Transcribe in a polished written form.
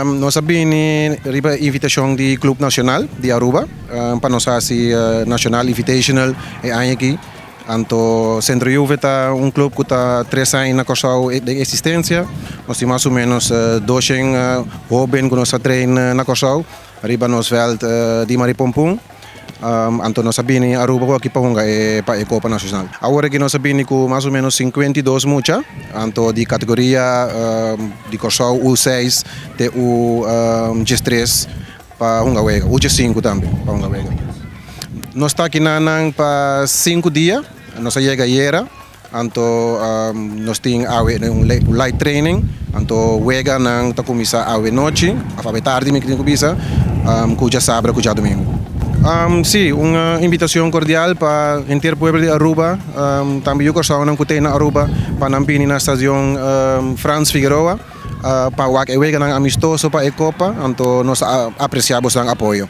Nos a bini riba invitacion di Club Nacional di Aruba pa nos haci Nacional Invitational e aña aki. Anto Centro Juve ta un club cu ta 3 aña na Corsou den existencia. Nos tin mas o menos 200 hoben cu nos a train na Corsou riba nos veld di Maripompun. Anto nos a bini Aruba aki pa hunga pa e Copa Nacional. Awor aki nos a bini cu mas o menos 52 mucha, anto di categoria di Corsou U6 te U13 pa hunga wega, U5 tambe pa hunga wega. Nos ta aki nan pa 5 dia, nos a yega ayera, anto nos tin awe un light training, anto wega nan ta cuminsa awe nochi, awe tardi mi tin cu bisa, cu diasabra cu diadomingo. Si, un invitacion cordial pa henter pueblo di Aruba, tambe yu Corsou nan cu ta na Aruba, pa nan bini na stadion Frans Figueroa, pa wak e wega nan amistoso pa e Copa, anto nos ta aprecia boso apoyo.